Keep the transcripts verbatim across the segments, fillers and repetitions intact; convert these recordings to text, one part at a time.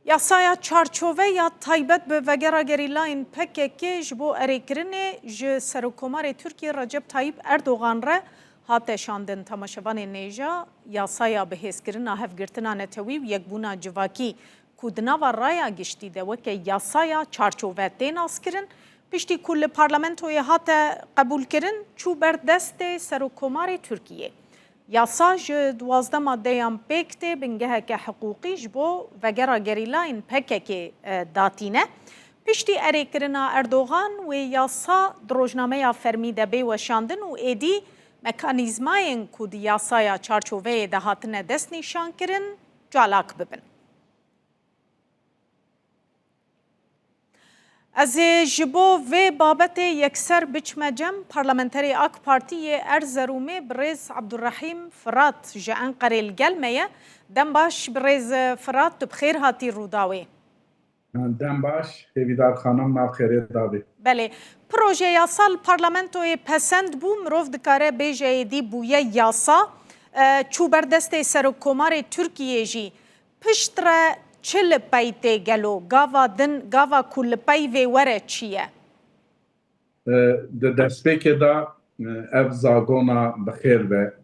Yasaya çarçove ya taybet bi vegera gerîlayên P K K ji bo erêkirinê ji Serokkomarê Tirkiyê Recep Tayyip Erdogan re hate şandin. Temaşevanên nêja yasaya bihêzkirina hevgirtina netewî û yekbûna civakî ku di nava raya giştî de weke yasaya çarçove tê naskirin, piştî ku li parlamentoyê hate qebûlkirin, çû ber destê Serokkomarê Tirkiyê. Yasa ji duwazdeh maddeyan pêk tê, bingeheke hiqûqî ji bo vegera gerîlayên P K K, e, datîne. Piştî erêkirina Erdogan, wê yasa di rojnameya fermî de bê weşandin û êdî mekanîzmayên ku di yasaya çarçoveyê de hatine destnîşankirin, calak bibin. Ez ê ji bo vê babetê yekser biçime cem. Parlamenterê AK Partî yê Erzerûmê birêz Abdurrahîm Firat ji Enqerê li gel me ye. Dem baş birêz Firat, tu bi xêr hatî Rûdawê. Dem baş, hêvîdar xanim, nav xêrê davê. Belê. Proje yasa li parlamentoyê pesend bû, mirov dikare bêje êdî bûye yasa. E, çû ber destê Serokkomarê Tirkiyê jî. Piştre çi li pey tê gelo? Gava din, gava ku li pey vê were çi ye? E, di destpêkê de, e, ev zagona bi xêr be.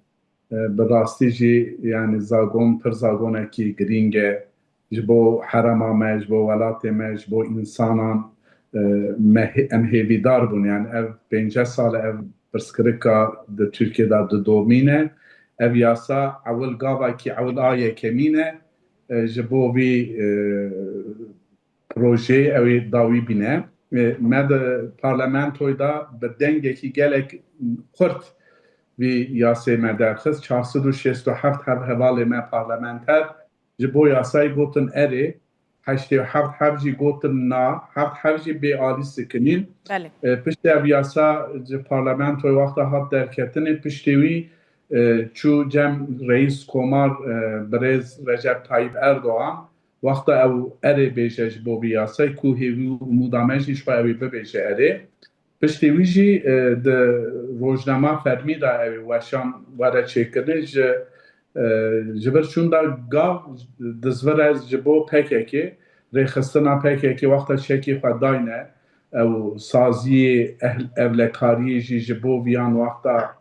E, bi rastî jî, yanî zagon pir zagonekî girîng e. Ji bo herêma me, ji bo welatê me, ji bo însanan, e, me hê-, em hêvîdar bûn. Yanî ev pênceh sal e ev pirsgirêka di Tirkiyê de didomîne. Ev yasa ewil gavekî ewil a yekemîn e, e, ji bo vî, e, projeyê ew ê dawî bîne. E, me di parlamentoyê de bi dengekî gelek xurt vî yasê me derxist. Çar sed û şêst û heft hevhevalê me parlamenter ji bo yasayê gotin erê, heştê û heft heb jî gotin na, heft heb jî bê alî sikinîn. Belê. E, piştî ev yasa ji parlamentoyê wexta hat derketinê, piştê wî, e, çû cem Reîs Komar, e, birêz Recep Tayyip Erdogan. Wexta ew erê bêje ji bo vî yasayê, ku hêvî û umûda me jî ji xwe ew ê bibêje erê. Piştî wî jî, e, di rojnama fermî de ew ê weşan were çêkirinê, ji, e, ji vir çûn de gav dizvire ji bo P K K, rêxistina P K K wexta çekê xwe dayne, ew saziyê ehl-, ewlekariyê jî ji bo viyan wexta,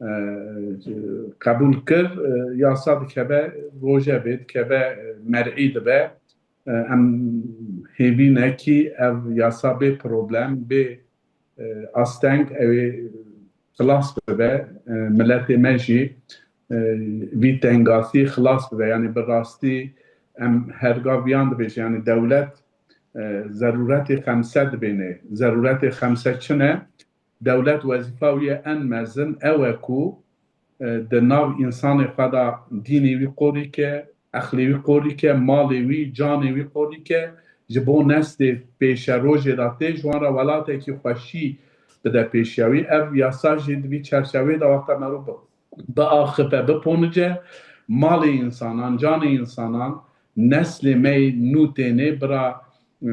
e, qebûl kir, e, yasa dikeve rojevê, dikeve, e, mer'î dibe. E, em hêvî ne kî ev yasa bê problem, bê, e, asteng ew ê xilas bibe. E, miletê me jî, e, vî tengasî xilas bibe. Yanî bi rastî em herga viyan dibêjin. Yanî dewlet, e, zerûretê xemse dibêne. Zerûretê xemse çi ne? Dewlet wezîfa wî ye en mezin ew e ku, e, di nav însanê xwe de dînê wî qorî ke, exlê wî qorî ke, malê wî, canê wî qorî ke, ji bo neslê pêşerojê de tê, ji wan re welatekî xweşî bide pêşiya wî. Ev yasa jî di vî çerçeveyê de wexta merû bi-, biaxife, biponice, malê însanan, canê însanan, neslê me yê nû tênê bira, e,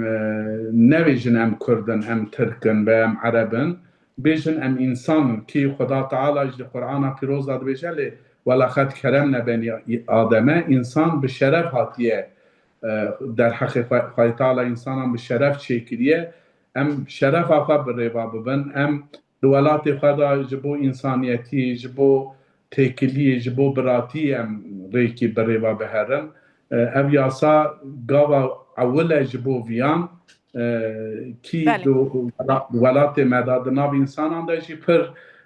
nebêjin em Kurd in, em Tirk in ve em Ereb in. Bêjin em însan in. Kî Xuda Teala jî di Qur'ana Pîroz de dibêje, lê "Weleqed keremne benî Ademe", însan bi şeref hatiye, e, derheqê Xwe-, Xwedê Teala însanan bi şeref çêkiriye. Em şerefa xwe bi rêva bibin, em di welatê xwe de ji bo însaniyetî, ji bo têkiliyê, ji bo biratî em rêkî bi rêva biherin. E, ev yasa gava ewil e ji bo viyan, e, kî Belê. di wela-, welatê me de di nav însanan de jî pir,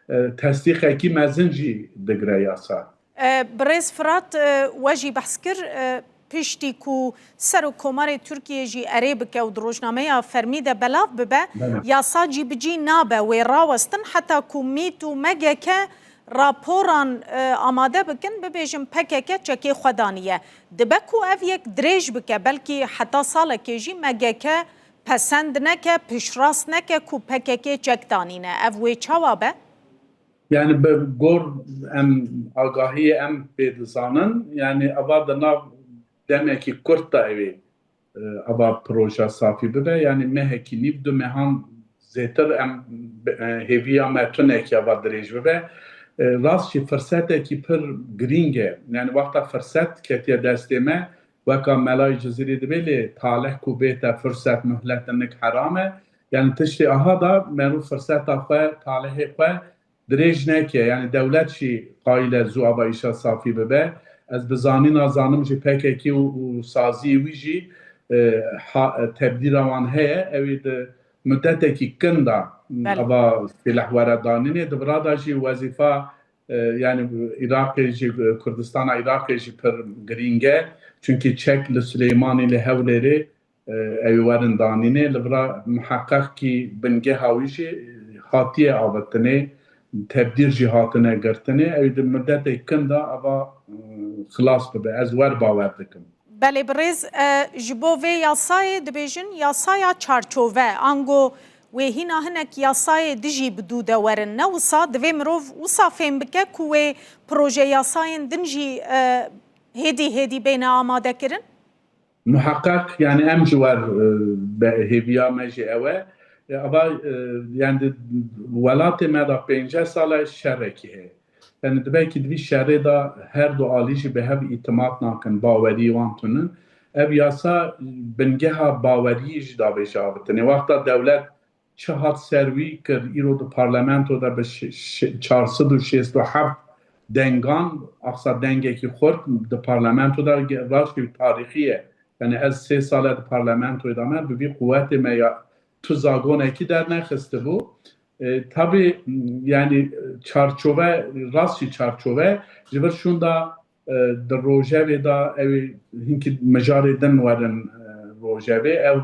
e, tesdîqekî mezin jî digire yasa. E, Birêz Firat, e, we jî behs kir, e, piştî ku Serokkomarê Tirkiyê jî erê bike û di rojnameya fermî de belav bibe, Belê. yasa cî bi cî nabe, wê rawestin heta ku mît û M G K raporan, e, amade bikin, bibêjin P K K çekê xwe daniye. Dibe ku ev yek dirêj bike, belkî heta salekê jî M G K pesend neke, piştrast neke ku P K K çek danîne. Ev wê çawa be? Yani bi gor em agahiyê em pê dizanin, yani eva di nav demekî kurt de ew ê, e, eva proje safî bibe. Yani mehekî nîv, du mehan zêtir em bi, e, hêviya me tune ki eva dirêj bibe. E, rast jî firsetekî pir girîng e. Yani wexta firset ketiye destê me, weka melayê Cizîrê dibê lê talih ku bête firset muhlet nik heram e. Yani tiştê aha da merû firseta xwe, talihê xwe dirêj neke. Yani dewlet jî qayîl e zû ava îşa safî bibe. Ez bi zanîna zanim jî P K K û, û saziyê wî jî, e, ha, e, tebdîra wan heye. Ew ê di mudetekî kin de Belê. ava sîleh were danînê. Di vira de jî wezîfa, e, yani Iraqê jî, Kurdistana Iraqê jî pir girîng e. Çunkî çek li Silêmanî, li Hewlêrê, e, ew ê werin danînê. Li vira miheqeq kî bingeha wî jî hatiye avêtinê, tebdîr jî hatine girtinê. Ew di mudetek kin de ava, e, xilas bibe. Ez wer bawer dikim. Belê birêz, e, ji bo vê yasayê dibêjin yasaya çarçove, ango wê hîna hinek yasayê dijî bi dû de werin. Ne wisa, divê mirov wisa fêm bike ku wê proje yasayên din jî, e, hêdî hêdî bêne amadekirin? Muheqeq, yani em ji wer, e, be-, hêviya me jî ew e. E, ava, e, yani di welatê me de pênceh sal e şerekî heye. Yani dibe ki di vî şerê de her du alî jî bi hev îtimat nakin, baweriyê wan tune. Ev yasa bingeha baweriyê jî davêje avêtinê. Wexta dewlet çi hat ser wî kir, îro di parlamento de bi şi-, şi-, çar sed û şêst û heft dengan, aqsa dengekî xurt di parlamento de ge-, raştî tarîxî ye. Yani ez sê sal e di parlamentoyê de me, bi vî quwetê me ya tu zagonekî dernexistibû. E, tabî, yani çarçove, rast jî çarçove, ji vir şûnda, e, di rojevê de ew ê hinkî mijarê din werin, e, rojevê. Ew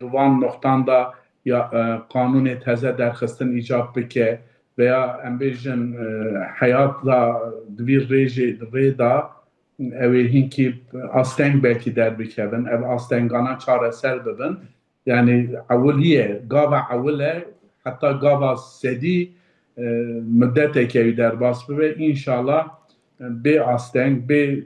di van noxtan de ya, e, qanûnê teze derxistin îcab bike veya em bêjin, e, heyat da di vî rêjê, rê da ew ê hinkî asteng belkî derbikevin, ev astengana çareser bibin. Yani ewiliye, gava ewil e, heta gava sedî, e, mudetekê wî derbas bibe. Înşallah, e, bê asteng, bê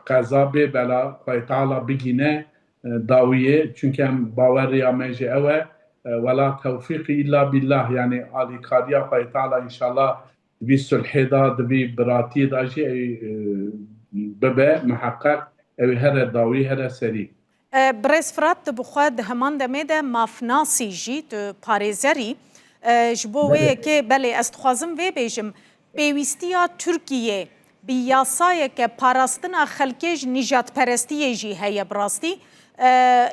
qeza, bê bela Xwedê Teala bigîne, e, dawiyê. Çunke em baweriya me jî ew e, e, wela tewfîqî îlla bîllah, yani alîkariya Xwedê Teala înşallah di vî sulhê de, di vî biratiyê de jî ew, e, bibe, miheqeq ew ê here dawî, here serî. E, Birêz Firat, tu bi xwe di heman demê de mafnasî jî, tu parêzer î. E, ji bo wê Belê. yekê, belê, ez dixwazim vê bêjim, pêwîstiya Tirkiyê bi yasayeke parastina xelkê ji nîjadperestiyê jî heye bi rastî. E,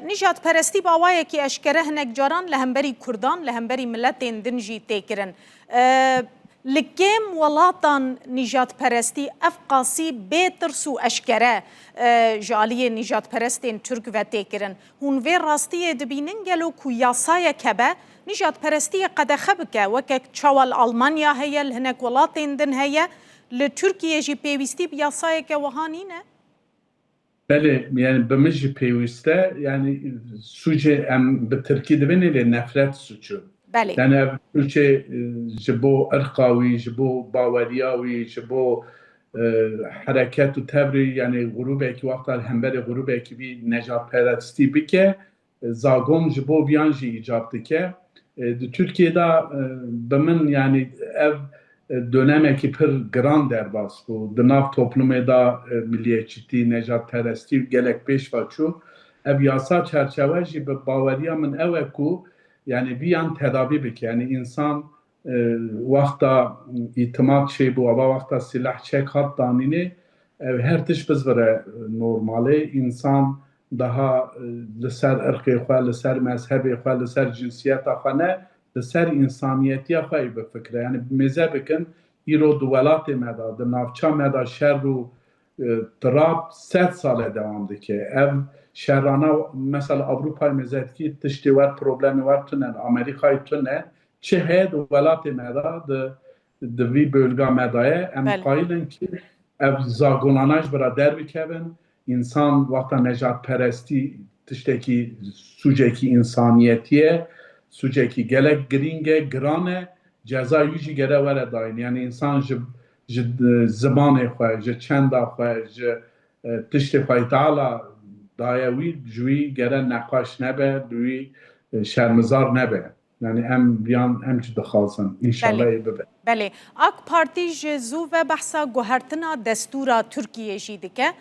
nîjadperestî bi awayekî eşkere hinek caran li hemberî Kurdan, li hemberî miletên din jî tê kirin. E, Li kêm welatan nîjadperestî ev qasî bê tirs û eşkere, e, ji aliyê nîjadperestên Tirk ve tê kirin. Hûn vê rastiyê dibînin gelo ku yasayek hebe nîjadperestiyê qedexe bike, weke çawa li Almanya heye, li hinek welatên din heye, li Tirkiyê jî pêwîstî bi yasayeke wiha nîne? Belê, yani bi min jî pêwîst e, yani sûcê em bi tirkî dibêne lê nefret suçu. Belê. Yani ev sûcê, e, ji bo irqa wî, ji bo baweriya wî, ji bo, e, hereket û tevrê, yani grûbekî wexta li hemberê grûbekî wî nejadperestî bike, zagon ji bo viyan jî îcab dike. E, di Tirkiyê de, e, bi min, yani ev, e, dönemekî pir giran derbas bû. Di nav toplumê de, e, milliyetçîtî, nejadperestî gelek pêş ve çû. Ev yasa çerçeve jî bi baweriya min ew e ku, yani viyan tedavî bike. Yani însan, e, wexta îtimat çêbû, ava wexta silah çek hat danînê, ev her tişt bizvire normalê. Însan daha, e, li ser irqê xwe, li ser mezhebê xwe, li ser cinsiyeta xwe ne, li ser însaniyetiya xwe yê bifikire. Yani mêze bikin, îro di welatê me de, di navça me de şer û, e, tirab sed sal e dewam dike. Ev şerana, mesela Ewropayê mêze dikî tiştê wer, problemê wer tune, Amerîkayê tune. Çi heye di welatê me de, di, di vî bölga me de ye. Em Belê. qayîl in ki ev zagonana ji bira derbikevin. Însan wexta nejadperestî tiştekî, sûcekî însaniyetî ye, sûcekî gelek girîng e, giran e, cezayê wî jî gere were dayîn. Yani însan ji, ji, e, zimanê xwe, ji çenda xwe, ji, e, tiştê Xwedê Teala daye wî, ji wî gere neqaş nebe, bi wî, e, şermizar nebe. Yani em viyan em jî dixwazin. Înşallah Belê. ê bibe. Belê. AK Partî ji zû ve behsa guhertina destûra Tirkiyê jî dike.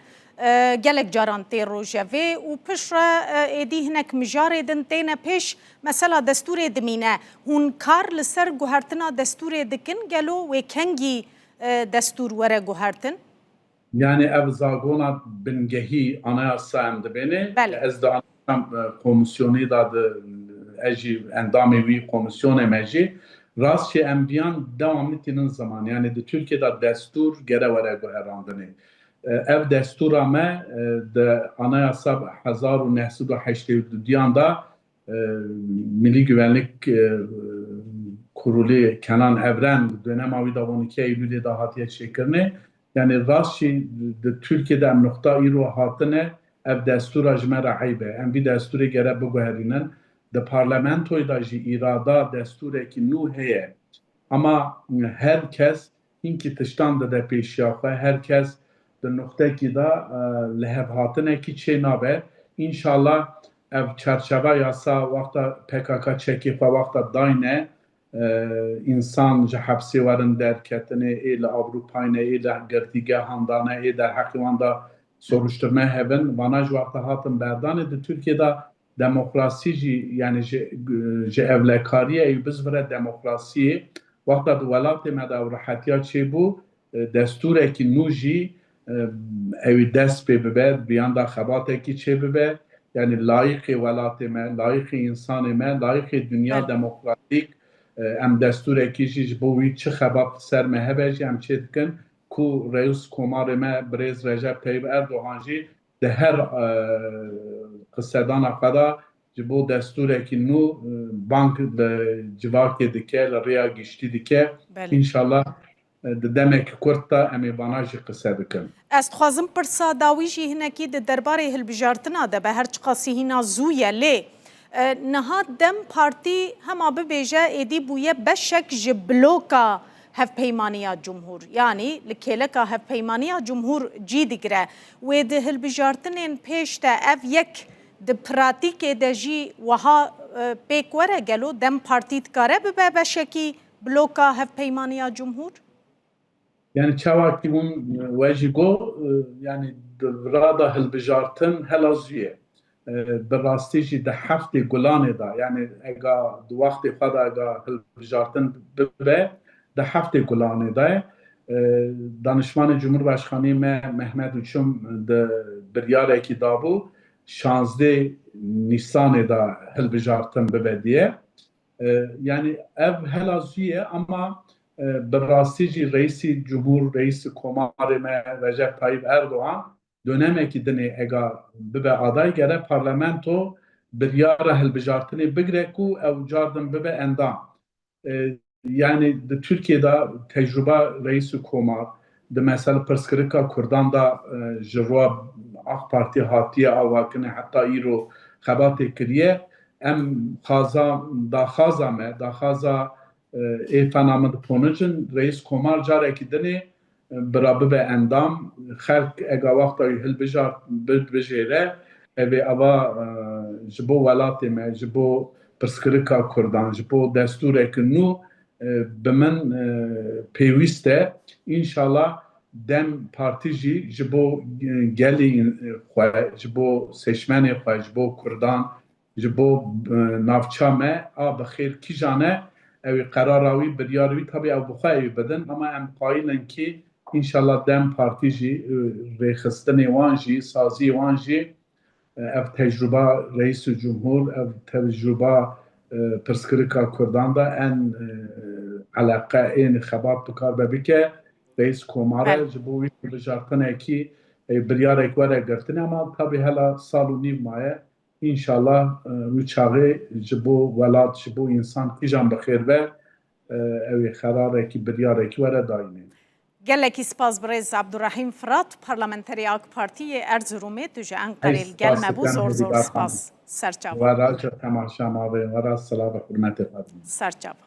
e, gelek caran tê rojevê û piştre, e, êdî hinek mijarê din têne pêş, mesela destûrê dimîne. Hûn kar li ser guhertina destûrê dikin, gelo wê kengî, e, destûr were guhertin? Yani ev zagona bingehî anayasa em dibêne. Belê. Ez di anayasa, e, komisyonê de di, ez jî endamê wî komisyonê me jî. Rast jî em viyan devamlı tînin ziman. Yani di Türkiye de destûr gere were guherandinê. E, ev destûra me, e, di anayasa hezar û neh sed û heştê û duyan de, e, Milli Güvenlik, e, Kurulu Kenan Evren dönema wî de on iki Eylülê de hatiye çêkirinê. Yani rast jî di Tirkiyê de em nuqta îro hatine, ev destûra ji me re eyb e. Em vî destûrê gere biguherînin. Di parlamentoyê de jî îrada destûrekî nû heye. Ama her kes hinkî tiştan dide pêşiya xwe, her kes di nuqtekî de, e, lihevhatinekî çê nabe. Înşallah ev çarçeva yasa wexta P K K çekê xwe wexta dayne, e, însan ji hepsê werin derketinê, ê li Ewropayê ne, ê li girtîgehan de ne, ê derheqê wan de soruşturme hebin. Vana ji wexta hatin berdanê di Tirkiyê de demokrasî jî, yani ji, ji ewlekariyê ew bizvire demokrasiyê. Wexta di welatê me de ew rehetiya çêbû, e, destûrekî nû jî, e, ew dest pê bibe, viyan da xebatekî çê bibe. Yani layîqê welatê me, layîqê însanê me, layîqê dinya Evet. demokratîk, e, em destûrekî jî ji bo wî çi xebat ser me hebe jî em çê dikin ku Reis Komarê me birêz Recep Tayyip Erdogan jî di her, e, qisedana xwe de ji bo destûrekî nû, e, bang li civakê dike, li rêya giştî dike. Belê. Înşallah, e, di demekî kurt de em ê vana jî qise bikin. Ez dixwazim pirsa dawî jî hinekî di derbarê hilbijartina de be, her çiqasî hîna zû ye, lê, e, niha DEM Partî hema bibêje êdî bûye beşek ji bloka Hevpeymaniya Cumhur, yanî li kêleka Hevpeymaniya Cumhur cî digire. Wê di hilbijartinên pêş de ev yek di pratîkê de jî wiha, e, pêk were? Gelo DEM Partî dikare bibe beşekî bloka Hevpeymaniya Cumhur? Yani çawa ki hûn, e, we jî got, e, yani di vira de hilbijartin hela zû ye. E, bi rastî jî di heftê Gulanê de, yani ega di wextê xwe de ega hilbijartin bibe, di heftê Gulanê de, e, danişmanê Cumhurbaşkanî me Mehmet Uçum di biryarekî dabû, şazdê Nîsanê de hilbijartin bibe diye. E, yani ev hela zû ye ama, e, bi rastî jî Reîsî Cumhur, Reîsî Komarê me Recep Tayyip Erdogan dönemekî dinê ega bibe aday gere parlamento biryara hilbijartinê bigire ku ew cardin bibe endam. E, yani di Tirkiyê de tecrûba Reîsî Komar di mesela pirsgirika Kurdan de, e, ji roya AK Partî hatiye avakirinê heta îro xebatê kiriye. Em xaza, daxaza me, daxaza, e, ê fena min diponicin, Reîs Komar carekî dinê, e, bira bibe endam. Xelk ega wexta wî hilbijart, bi-, bijêre, ev ê ava, e, ji bo welatê me, ji bo pirsgirika Kurdan, ji bo destûreke nû, e, bi min, e, pêwîst e. Înşallah DEM Partî jî ji bo, e, gelê, e, xwe, ji bo seçmenê xwe, ji bo Kurdan, ji bo, e, navça me a bi xêr kîjan e, ew ê qerara wî, biryarê wî, tabî ew bi xwe ew ê bidin, ama em qayîl in kî înşallah DEM Partî jî, e, rêxistinê wan jî, saziyê wan jî, e, ev tecrûba Reîs û Cumhur, ev tecrûba, e, pirsgirika Kurdan de en, e, eleqe ên xebat bi kar be bike. Reîs Komar e, Belê. ji bo wî hilbijartinekî, e, biryarek were girtin, ama tabî hela sal û nîv maye. Înşallah, e, wî çaxê ji bo welat, ji bo însan kîjan bi xêr be, e, ew ê qerarekî, biryarekî were dayînê. Gelekî spas birêz Abdurrahîm Firat, parlamenterê AK Partî yê Erzurumê, tu ji Enqerê li gel me bû, zor zor spas. Serçava. Wera ji temaşa mavê, wera silav û hurmetê xwe. Serçava.